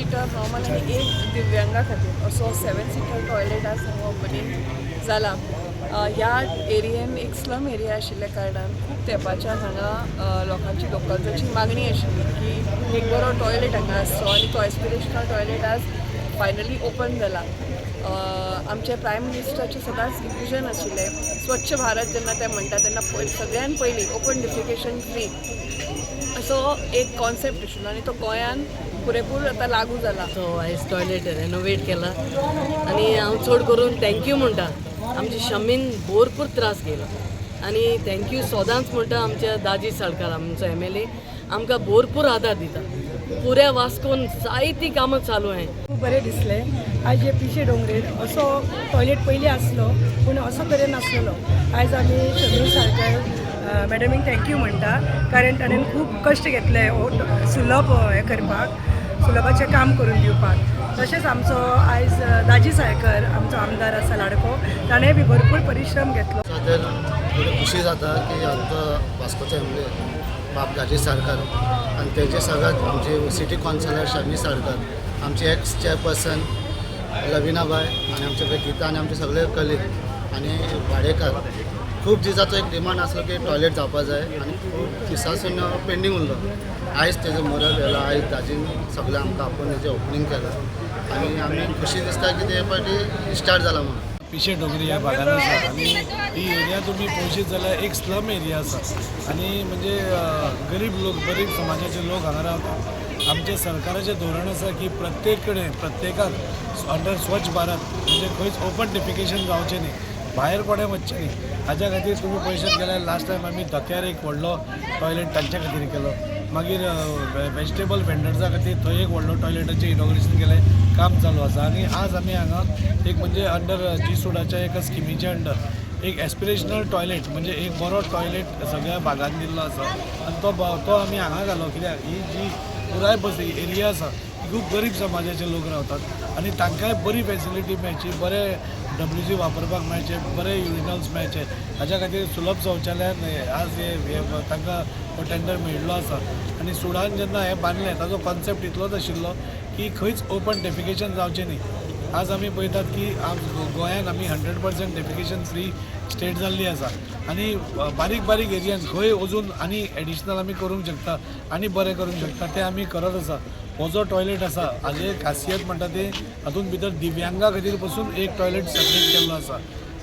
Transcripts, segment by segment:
Seater normal आनी एक दिव्यांगा खातीर असो सेवन सिटर टॉयलेट आज हांगा ओपनींग जाला. ह्या एरियेन एक स्लम एरिया आशिल्ल्या कारणान खूब तेंपाच्यान हांगा लोकांची, लोकल्सांची मागणी आशिल्ली की एक बरो टॉयलेट हांगा आसचो आनी तो एस्पिरेशनल टॉयलेट आज फायनली ओपन जाला. आमचे प्रायम मिनिस्टराचें सदांच विजन आशिल्लें, स्वच्छ भारत जेन्ना ते म्हणटा तेन्ना सगळ्यान पयलीं ओपन डिफिकेशन फ्री असो एक कॉन्सेप्ट आशिल्लो आनी तो गोंयान पुरेपूर आतां लागू जाला. तो आयज टॉयलेट रेनोवेट केला आनी हांव चड करून thank you म्हणटा. आमच्या शमीन भरपूर त्रास घेयलो आनी thank you सदांच म्हणटा. आमच्या दाजी साळकार, आमचो एमएलए, आमकां भरपूर आदार दिता. पुऱ्या वास्कोन जायतीं कामां चालू आहाय. खूब बरें दिसलें. आयज हे पिशे डोंगरेर असो टॉयलेट पयलीं आसलो, पूण असो तरेन नासलेलो. आयज आमी शमीर साळकर मॅडमीक thank you म्हणटा, कारण ताणें खूब कश्ट घेतले हो सुलभ हें करपाक, सुलभाचें काम करून दिवपाक. तशेंच आमचो आयज दाजी साळकर, आमचो आमदार आसा लाडको, ताणें बी भरपूर परिश्रम घेतलो. खातीर थोडी खुशी जाता की आमचो वास्कोचो एमएलए बाब दाजी साळकार आनी तेजे सगळ्यात आमचे सिटी कावन्सिलर शमी साळकर, आमचे एक्स चेअरपर्सन लविनाबाय आनी आमचे गीता आनी आमचे सगळे कलीग आनी वाडेकार, खूब दिसाचो एक डिमांड आसलो की टॉयलेट जावपा जाय आनी खूब दिसासून पेंडींग उरलो. आयज तेजो मुरत येयला. आयज दाजीन सगळें आमकां आपोवन तेजें ओपनींग केलां आनी आमी खुशी दिसता की ते फावटी स्टार्ट जाला म्हणून. पिशे डोंगरी ह्या भागान आसा आनी ही एरिया तुमी पळोवशीत जाल्यार एक स्लम एरिया आसा आनी म्हणजे गरीब लोक, गरीब समाजाचे लोक हांगा रावतात. आमचें सरकाराचें धोरण आसा की प्रत्येक कडेन प्रत्येकाक अंडर स्वच्छ भारत, म्हणजे खंयच ओपन डिफिकेशन जावचें न्ही, भायर कोणें वचचें न्ही, हाज्या खातीर तुमी पळयशात जाल्यार लास्ट टायम आमी धक्यार एक व्हडलो टॉयलेट तांच्या खातीर केलो. मागीर वेजिटेबल वेंडर्सा खातीर थंय एक व्हडलो टॉयलेटाचें इनॉग्रेशन केलें, काम चालू आसा. आनी आज आमी हांगा एक म्हणजे अंडर जी सुडाच्या एका स्किमीच्या अंडर एक एस्पिरेशनल टॉयलेट, म्हणजे एक बरो टॉयलेट सगळ्या भागान दिल्लो आसा आनी तो आमी हांगा घालो, कित्याक ही जी पुराय बस एरिया आसा ती खूब गरीब समाजाचे लोक रावतात आनी तांकांय बरी फेसिलिटी मेळची, बरे डब्ल्यूसी वापरपाक मेळचे, बरे युरिनल्स मेळचे, हाज्या खातीर सुलभ शौचालयान आज हे तांकां हो टेंडर मेळिल्लो आसा. आनी सुडान जेन्ना हें बांदलें, ताजो कॉन्सेप्ट इतलोच आशिल्लो की खंयच ओपन डेफिकेशन जावचें न्ही. आज आमी पळयतात की आज गोंयान आमी 100% डेफिकेशन फ्री स्टेट जाल्ली आसा आनी बारीक बारीक एरियान खंय अजून आनी एडिशनल आमी करूंक शकता आनी बरें करूंक शकता, तें आमी करत आसा. हो जो टॉयलेट आसा, हाजे खासियत म्हणटा ते हातूंत भितर दिव्यांगा खातीर पसून एक टॉयलेट सेपरेट केल्लो आसा.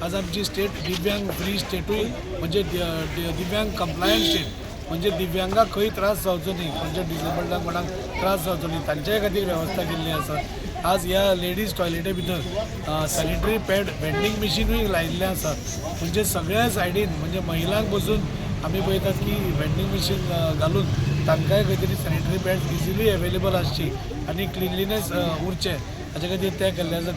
आज आमची स्टेट दिव्यांग फ्री स्टेटूय, म्हणजे दिव्यांग कंप्लायंट स्टेट, म्हणजे दिव्यांगाक खंय त्रास जावचो न्ही, खंयच्या डिसेबल्डाक कोणाक त्रास जावचो न्ही, तांच्याय खातीर वेवस्था केल्ली आसा. आज ह्या लेडीज टॉयलेटी भितर सॅनिटरी पॅड वेंडींग मशिनूय लायिल्लें आसा. म्हणजे सगळ्या सायडीन, म्हणजे महिलांक बसून आमी पळयतात की वेंडींग मशीन घालून तांकांय खंय तरी सॅनिटरी पॅड्स इजिली अवेलेबल आसची आनी क्लिनलीनेस उरचें, हाजे खातीर तें केल्लें आसा.